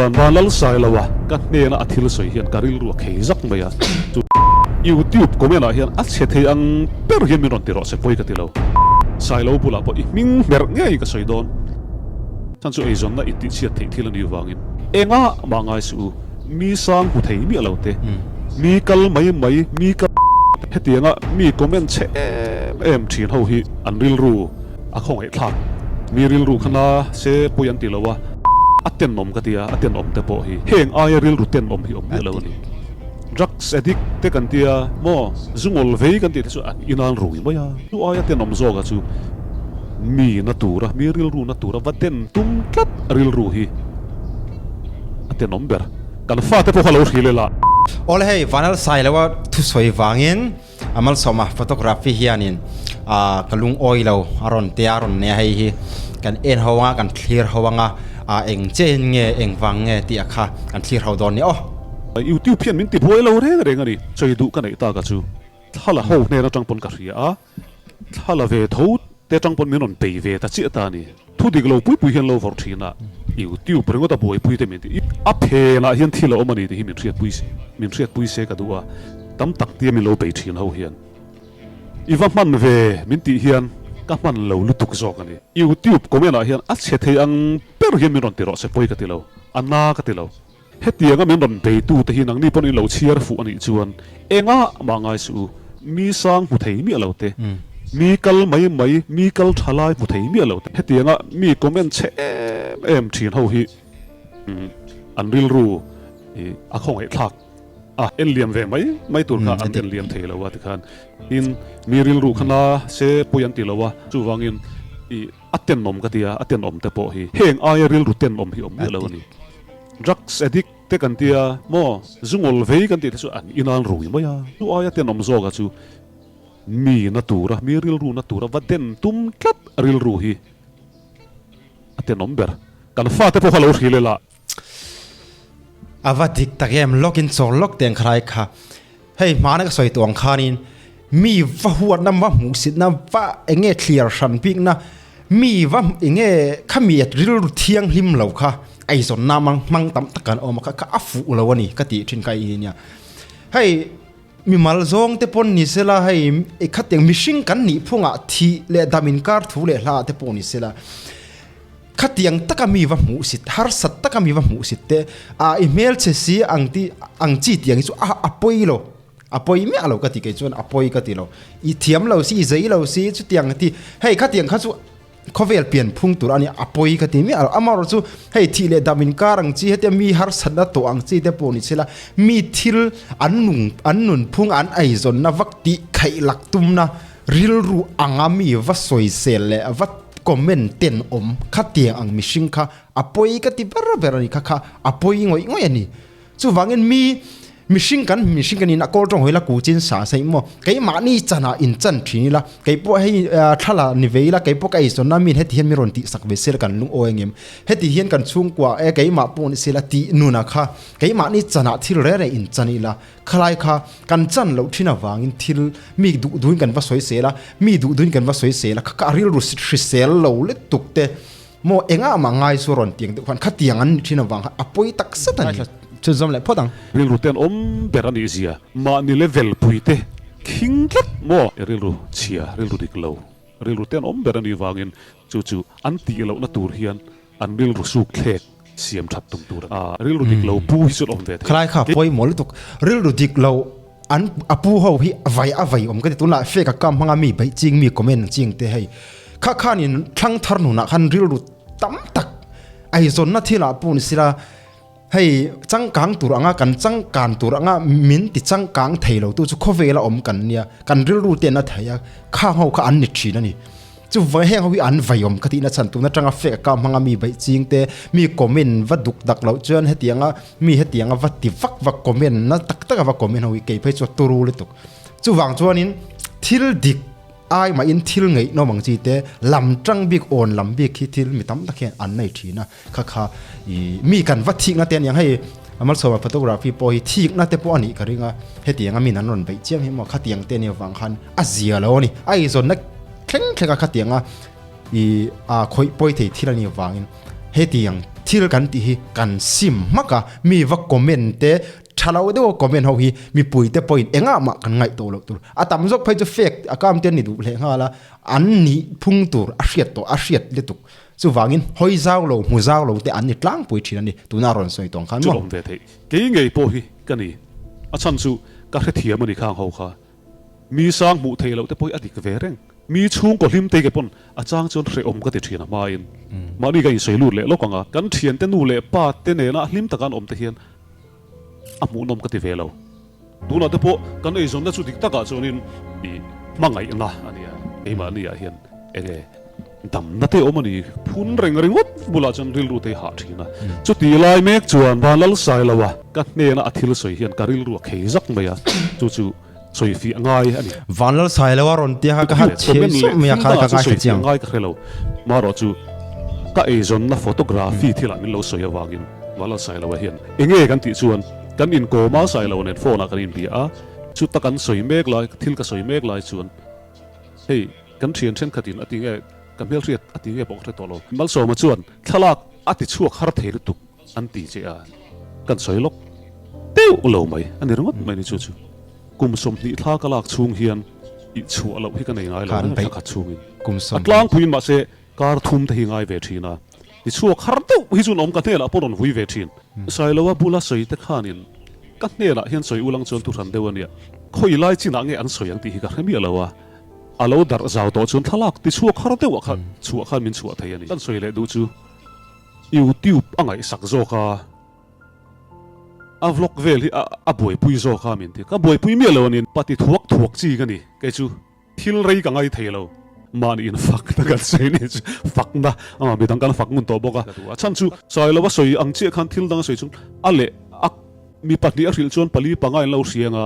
Vanlalsailoa ka hnena a thil sawi hian ka rilru a khei zak mai a, chu YouTube comment ah hian a chhe thei ang ber hian min rawn ti rawh se pawi ka ti lo. Sailo bulah pawh i hming hmerh ngei ka sawi dawn. Chhan chu eizawnna i tihchhiat theih thil a nih vangin engah mah ngai suh u, mi sang hmu thei miah lo te, mi kal mai mai, mi kal hetianga mi comment chhe em em thin ho hi an rilru a khawngaih thlak. Mi rilru kha na se pawi an ti lo a, a tenawm ka ti a, a tenawm te pawh hi heng aia rilru tenawm hi awm miah lo a ni. Drugs addict te kan tia maw, zu ngawl vei kan tih te chu an inan rui mai a, chu aia tenawm zawka chu mi na tura, mi rilru na tura va den tum tlat rilru hi a tenawm ber. Kan fate pawh kha lo hril ila. Awle hei Vanal Sailoa thusawi vangin A malsawma photography hianin ah ka lungawi lo a rawn tia a rawn nia hei hi kan en ho anga kan thlir ho anga ah eng chiahin nge eng vang nge tih a kha kan thlir ho dawn nia aw. YouTube hian min ti buai lo reng reng a ni. Sawi duh ka neih tak a chu thla la ho hnen atang pawn ka hria a, thla la ve tho te atang pawn min rawn bei ve ta chiah ta a ni. Thu dik lo pui pui hian lo vawrh thin a, YouTube ringawt a buaipui te min ti. A phenah hian thil a awm a ni tih hi min hriatpui min hriatpui se ka duh a, tam tak tia min lo bei thin ho hian i va hman ve min tih hian ka hman lo lutuk zawk a ni. YouTube comment ah hian a chhe thei ang ber hian min rawn ti rawh se pawi ka ti lo, a na ka ti lo. Hetianga min rawn beitu te hi nangni pawn in lo chhiar fuh a nih chuan engah mah ngai suh u, mi sang hmu thei miah lo te, mi kal mai mai, mi kal tha lai hmu thei miah lo te, hetianga mi comment chhe em em thin ho hi an rilru a khawngaih thlak a, en liam ve mai mai tur kha an en liam thei lo a tikhan tin mi rilru kha na se pawi an ti lo a, chuvangin i. A tenawm ka ti a, a tenawm te pawh hi heng aia rilru tenawm hi awm miah lo a ni. Drugs addict te kan tia maw, zu ngawl vei kan tih te chu an inan rui mai a, chu aia tenawm zawka chu mi na tura, mi rilru na tura va den tum tlat rilru hi a tenawm ber. Kan fate pawh kha lo hril ila. A va dik tak em, lawk in chawl lawk teng khalai kha. Hei hmana ka sawi tawh ang khanin mi va huatna va hmuhsitna va enge thliar hran bikna mi va enge khami rilru thianghlim lo kha eizawnna mang hmang tam tak an awm a kha kha a fuh lo a ni ka tih thin kha i nia. Hei mimal zawng te pawn ni sela hei khatiang mihring kan nih phungah thih leh dam inkar thu leh hla te pawh ni sela. Khatiang taka mi va hmuh sit, harsat taka mi va hmuh sit te, a i hmelchhe si ang ti ang chi tiang hi chu a a pawi lo, a pawi miah lo ka ti kei chuan a pawi ka ti lo. I thiam lo si, i zei lo si chutiang ti, hei khatiang kha chu khawvel pian phung tur a nia a pawi ka ti miah lo. Amaherawhchu chu hei thih leh dam inkar ang chi hetia mi harsatna tawh ang chi te pawh ni se la, mi thil an nung an nunphung an eizawnna vak tih khaih lak tumna Rilru anga mi va sawisel leh va comment ten awm khatiang ang mihring kha a pawi ka ti ber ber a ni kha kha a pawi ngawih ngawih a ni. Chuvangin mi mihring kan mihring kan in a kawl tawng hawi la ku chin sa saih maw keimahni chanah in chan thin ila keipawh hei thla la ni ve ila keipawh ka eizawn na min heti hian mi rawn tihsak ve sela kan lungawi angem heti hian kan chhungkua e keimah pawh ni sela tih nuna kha keimahni chanah thil reng reng in chan ila Khalai kha kan chan loh thin avangin thil mi duh duhin kan va sawi sel a, mi duh duhin kan va sawi sel a, kha kha a rilru hrisel lo lutuk te maw engah mah ngai chu rawn tiang deuh khan khatiang an ni thin avang khan a pawi tak zet a ni. Chhunzawm leh phawt ang. Rilru ten awm ber a nih zia mahni level pui te khing tlat maw? Rilru chhia, rilru dik lo, rilru ten awm ber a nih vangin chu chu an tih lohna tur hian An rilru suk thlek siam that tum tur a rilru dik lo pu hi chu an awm ve thei. Khalai kha pawimawh lutuk rilru dik lo an a pu ho hi vai a vai awm ka ti tunah fake account hmanga mi beih ching mi comment ching te hei kha khanin thlang thar hnunah khan rilru tam tak eizawnna thilah pawh ni sila hei changkang tur anga kan changkan tur anga min ti changkang thei lo tu chu khawvela awm kan nia kan rilru ten a thei a khang ho kha an ni thin a ni. Chu vai heng ho hi an vai awm ka tihna chhan tuna tanga fake account hmanga mi beih ching te mi comment va duk dak loh chuan hetianga mi hetianga va ti vak vak comment na tak taka va comment ho hi kei phei chu a turu lutuk. Chuvang chuanin thil dik ai mahin thil ngaihnawm ang chi te lam tang bik awn lam bik hi thil mi tam tak hian an nei thin a kha kha ih mi kan va thikna te aniang hei Malsawma photography pawh hi thikna te pawh a nih ka ring a hetianga min an rawn beih chiam hi maw khatiang te ania vang khan a zia lo a ni a eizawnna thleng thleng a khatianga ih a khawih pawi thei thil a nih vangin Hetiang thil kan tih hi kan sim hmak a, mi va comment te, tha lo deuha comment ho hi mipui te pawhin engah mah kan ngaih tawh loh tur. A tam zawk phei chu fake account te an ni duh leh nghal a, an nih phung tur a hriat tawh a hriat lutuk. Chuvangin hawi zau lo, hmu zau lo te an ni tlangpui thin a ni, tuna rawn sawi tawng khan maw? Chu awm ve theih. Kei ngei pawh hi ka ni. A chhan chu ka hrethiam a ni khang ho kha. Mi sang hmuh theih loh te pawh hi a dik ve reng. Mi chhungkaw hlim te ke pawn a chang chuan hrehawm ka ti thin a hmain. Mahni ka insawi lut leh lawk ang a, kan thiante nu leh pa te nena hlim taka an awm te hian a hmuhnawm ka ti ve lo. Tunah te pawh kan eizawnna chu dik takah chuanin i hmangaihna a nia. Keimahni ah hian enge damna te awm a ni. Phun reng ringawt bulah chuan rilru te hi hah thin a. Chuti lai mek chuan Vanlal Sailoa ka hnena a thil sawi hian ka rilru a khei zak mai a, chu chu sawi fiah ngai a ni. Vanlal Sailoa rawn tia kha ka hat chhe sup mai a, kha ka ngaithla chiang. Ngai ka hre lo. Marawh chu ka eizawnna photography thilah min lo sawi avangin Vanlal Sailoa hian enge kan tih chuan kan inkawm a, Sailoa nen phone ah kan inbia a, chuta kan sawi mek lai, thil ka sawi mek lai chuan hei kan thian thenkhatin a ti nge ka hmelhriat a ti nge pawh ka hre tawh lo. Malsawma chuan thlalak a ti chhuak har thei lutuk. An ti che a, kan sawi lawk deuh lo mai a ni ringawt mai ni chu chu. Kum 20 thla ka lak chhung hian ih chhuah loh hi ka nei ngai lo reng thla khat chhungin. A tlangpuiin mahse kar thum te hi ngai ve thin a, ti chhuak har deuh hi chuan awm ka hnenah pawh rawn vui ve thin. Sailoa bula sawi te khanin ka hnenah hian sawi ulang chuan thuhran deuh a nia, khawi lai chinah nge an sawi ang tih hi ka hre miah lo a, a lo darh zau tawh chuan thlalak ti chhuak har deuh ah khan chhuah khan min chhuah thei a ni. Kan sawi leh duh chu. YouTube a ngaihsak zawk a, a vlog vel hi a buaipui zawk a min ti. Ka buaipui miah lo a ni, pati thuak thuak chi ka ni kei chu, thil rei ka ngai thei lo. Mahni in fak na kan sawi ni chu fak na a midang kan fak ngun tawh bawk a. A chhan chu sawi lo a sawi ang chiah khan thil dang a sawi chung a leh a mi pahnih a hrilh chuan pali panga in lo hriang a,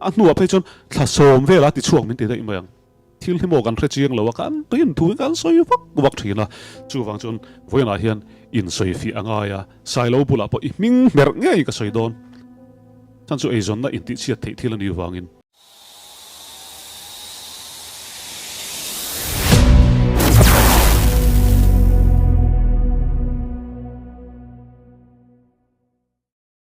a hnuah phei chuan thla sawm vel a ti chhuak min ti daih mai ang. Thil hi maw kan hre chiang lo a, kan tuin thu hi kan sawi vak vak thin a, chuvang chuan vawiinah hian insawi fiah a ngai a, Sailo bulah pawh i hming hmerh ngei ka sawi dawn. Chhan chu eizawnna intihchhiat theih thil a nih vangin.